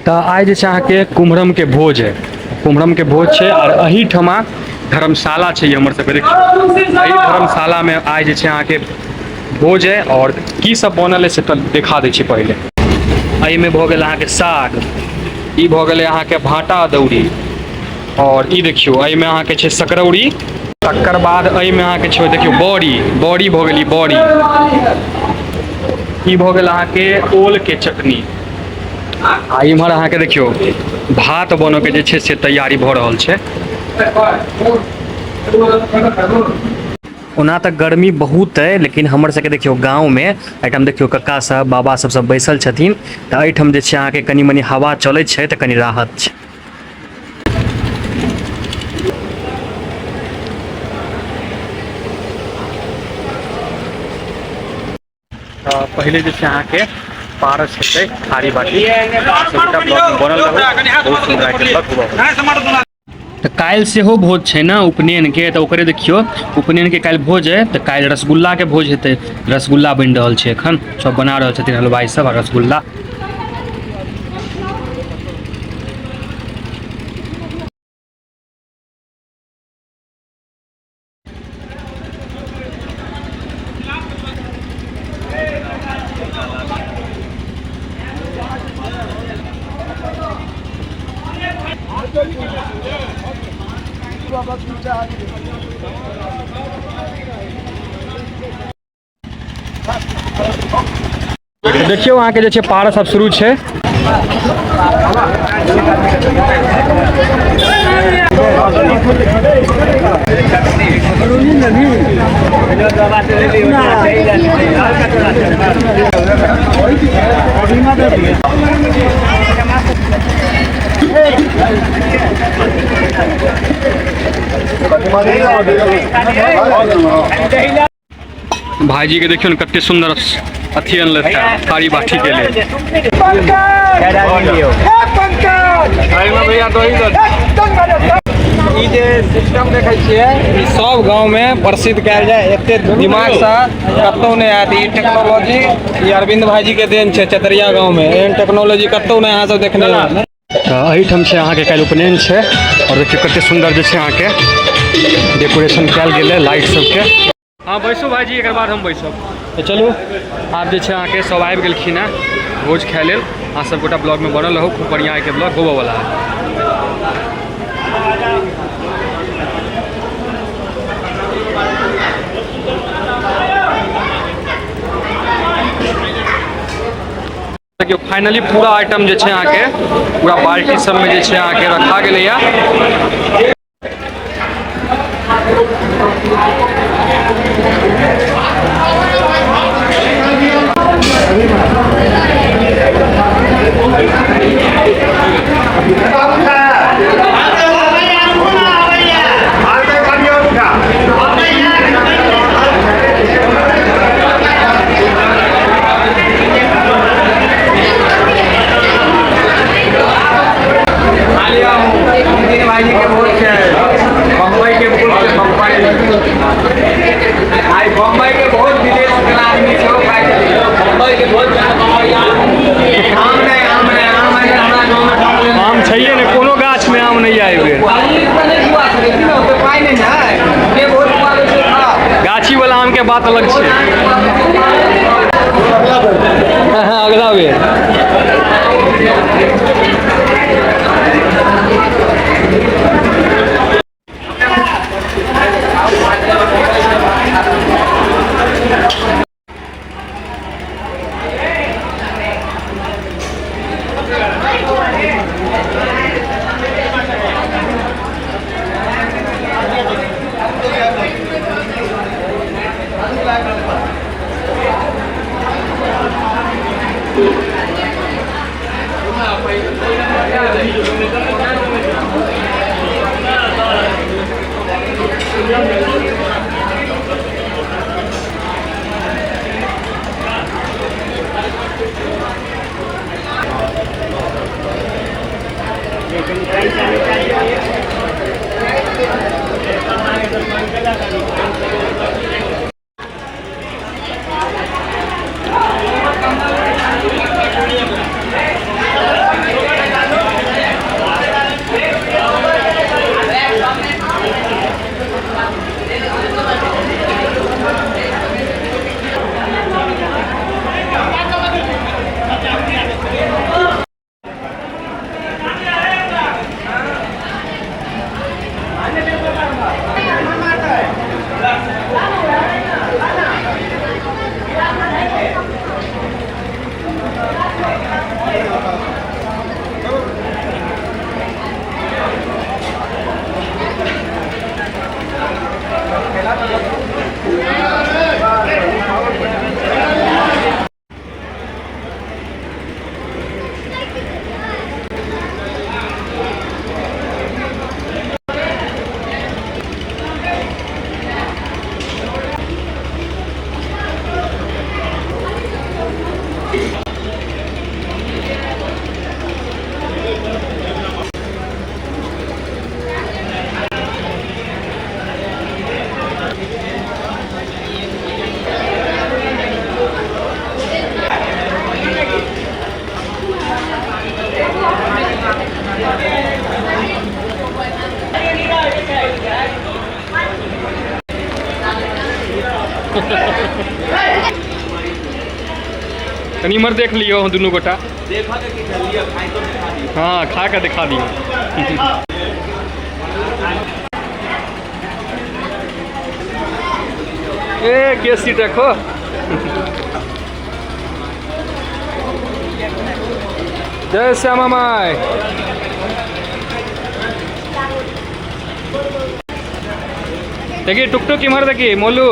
तऽ आइ जे छै अहाँके कुम्हरमके भोज है, कुम्हरमके भोज छै आओर एहिठमा धर्मशाला छै हमर सबके। देखियौ एहि धर्मशालामे आइ जे छै अहाँके भोज है आओर की सब बनल है से तऽ देखा दै छी। पहिले एहिमे भऽ गेल अहाँके साग, ई भऽ गेलै अहाँके भाटा अदौरी, आओर ई देखियौ एहिमे अहाँके छै सकरौरी। तकर बाद एहिमे अहाँके छै देखियौ बड़ी, बड़ी भऽ गेल ई बड़ी, ई भऽ गेल अहाँके ओलके चटनी। आ इम्हर अहाँके देखियौ भात बनऽके जे छै से तैयारी भऽ रहल छै। ओना तऽ गर्मी बहुत अइ, लेकिन हमर सबके देखियौ गाँवमे एहिठाम देखियौ कक्का सब बाबा सब सब बैसल छथिन, तऽ एहिठाम जे छै अहाँके कनि मनि हवा चलै छै तऽ कनि राहत छै। तऽ पहिले जे छै अहाँके पारस हेतै थारी बाटी, सबटा ब्लॉग बनल रहू, बहुत सुन्दर आइटम बा। तऽ काल्हि सेहो भोज छै ने उपनयनके, तऽ ओकरे देखियौ उपनयनके काल्हि भोज है, तऽ काल्हि रसगुल्लाके भोज हेतै। रसगुल्ला बनि रहल छै, एखन सब बना रहल छथिन हलवाइ सब रसगुल्ला। देखियौ अहाँके जे छै पारस आब शुरू छै। भाईजी के देखियौ ने कते सुंदर अथी अनलथि है थारी बाटी के लेल। ई जे सिस्टम देखै छियै ई सब गाँवमे प्रसिद्ध कयल जाय, एते दिमागसँ कतहु नहि आयत ई टेक्नोलॉजी। ई अरविंद भाईजी के देन छै चतरिया गाँवमे, एहन टेक्नोलॉजी कतहु नहि अहाँ सब देखने हेबै। तऽ एहिठाम छै अहाँके काल्हि उपनयन छै आओर देखियौ कते सुन्दर जे छै अहाँके डेकोरेशन कयल गेल है लाइट सबके। हँ बैसू भाईजी, एकर बाद हम बैसब। तऽ चलू आब जे छै अहाँके सब आबि गेलखिन हेँ भोज खाय लेल। अहाँ सब गोटा ब्लॉगमे बनल रहू, खूब बढ़िआँ आइके ब्लॉग होबऽवला है। देखियौ फाइनली पूरा आइटम जे छै अहाँके पूरा बाल्टी सबमे जे छै अहाँके रखा गेलैया। भाईजी के भोज छै, बम्बई के भोज छै, बम्बई आइ बम्बई के बहुत विदेश के आदमी सेहो खाइ छै बम्बई के भोज। आम नहि, आम नहि, आम आइ हमरा गाँव में आम छैहे नहि, कोनो गाछ में आम नहि आबि गेल। गाछी वाला आम के बात अलग छै। हाँ, अगला बेर। कनि इम्हर देख लियौ अहाँ दुनू गोटा। हाँ, खा कऽ देखा दियौ। ए केसी देखो। जय श्यामा माई। देखिए टुकटुक इम्हर देखिए मोलू।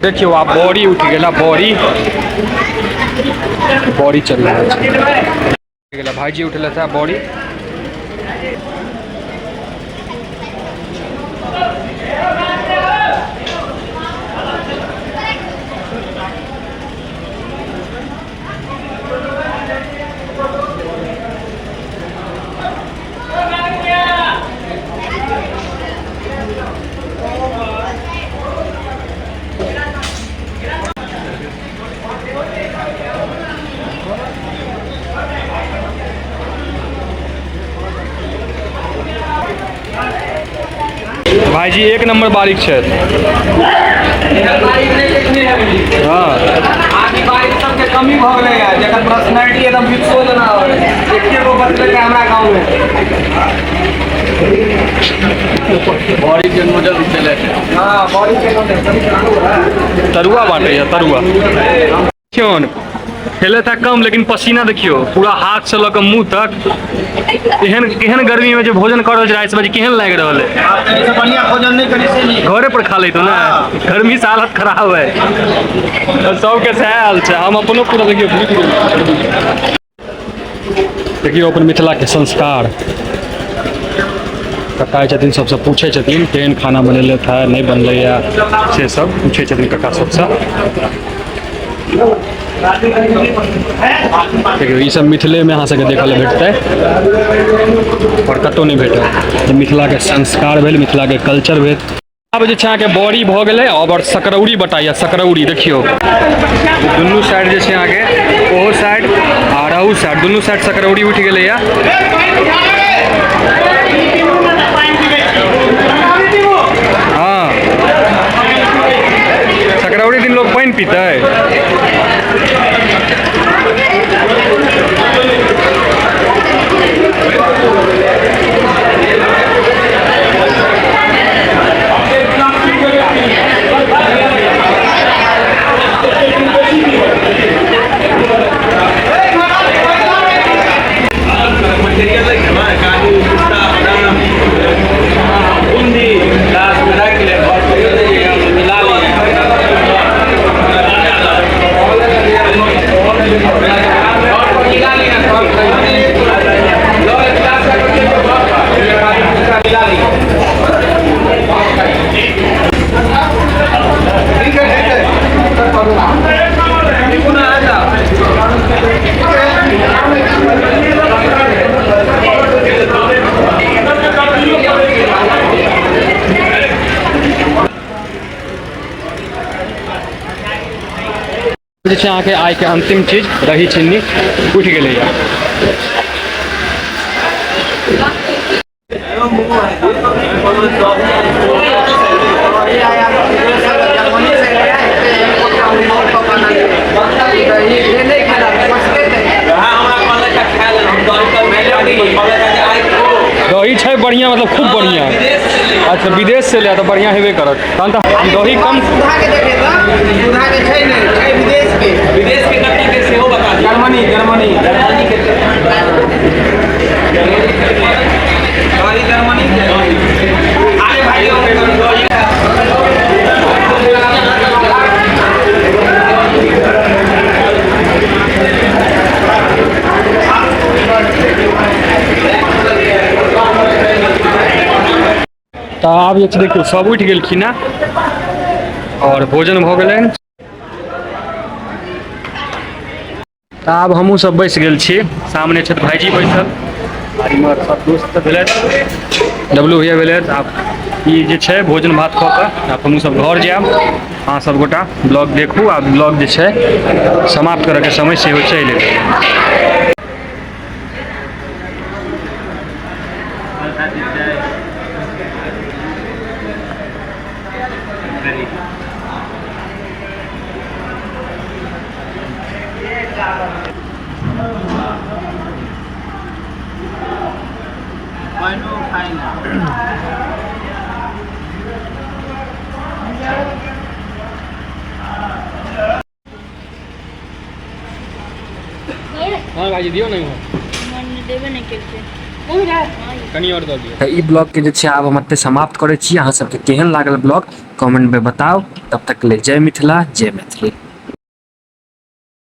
देखियो आब बॉडी उठि गेला, बॉडी बॉडी चल रहल छै। गेला भाईजी उठल था बॉडी। भाईजी एक नंबर बारीक छथि। हाँ बारीक सबके कमी भऽ गेलै है, जकर पर्सनालिटी एकदम फिक्सो जेना होय, एके गो बचलै हमरा गाँव में। बॉडी के नोजल उठेले। हाँ, बॉडी के नोजल। तरुआ बाटे या तरुआ। देखियौ खेले था कम लेकिन पसीना देखियौ पूरा हाथ से लऽ कऽ मुँह तक। एहन एहन गर्मी में जे भोजन कर रहल छै 2:30 बजे केहन लागि रहल है? बढ़िया भोजन नहीं करी से नहीं। घरे पर खा लेतो ना, गर्मी से हालत खराब है। सबके सएह हाल छै। हम अपनो पूरा देखियौ भूख गेल। देखियौ अपन मिथिला के संस्कार। कक्का छथिन सबसँ पूछै छथिन केहन खाना बनेलथि है नहीं बनलैया, से सब पूछै छथिन कक्का सबसँ। देखियौ ई सब मिथिले में अहाँ सबके देखऽ लए भेटतै और कतहु नहि भेटत। मिथिला के संस्कार भेल, मिथिला के कल्चर भेल। आब जे छै अहाँके बड़ी भऽ गेलै और सकरौरी बटाइया। सकरौरी देखियौ दुनू साइड जे छै अहाँके, ओहो साइड आर अहू साइड, दुनू साइड सकरौरी उठि गेलैया। हाँ, सकरौरी दिन लोग पानि पीतै। छै अहाँके आइके अन्तिम चीज दही चिन्नी उठि गेलैए। दही छै बढ़िआँ, मतलब खूब बढ़िआँ। अच्छा, विदेश से ले तऽ बढ़िआँ हेबे करत। तहन तऽ दही कम विदेश के कत्ता के सेहो बता दियौ। जर्मनी, जर्मनी, जर्मनी के दही, जर्मनी के। अरे भाई, दही। तऽ आब जे छै देखियौ, सब उठि गेलखिन हँ आओर भोजन भऽ गेलनि। तऽ आब हमहूँ सब बैस गेल छी। सामने छथि भाईजी बैसल आर इम्हर सब दोस्त सब भेलथि, डब्लू भैया भेलथि। आब ई जे छै भोजन भात कऽ कऽ आब हमहूँ सब घर जायब। अहाँ सब गोटा ब्लॉग देखू। आब ब्लॉग जे छै समाप्त करऽके समय सेहो चलि एलै। हँ भाईजी, दियौ ने। देबे नहि केलकै। कनि आओर दऽ दियौ। तऽ ई ब्लॉगके जे छै आब हम एतहि समाप्त करै छी। अहाँ सबके केहन लागल ब्लॉग, कमेंटमे बताउ। तब तक के लेल जय मिथिला, जय मैथिली।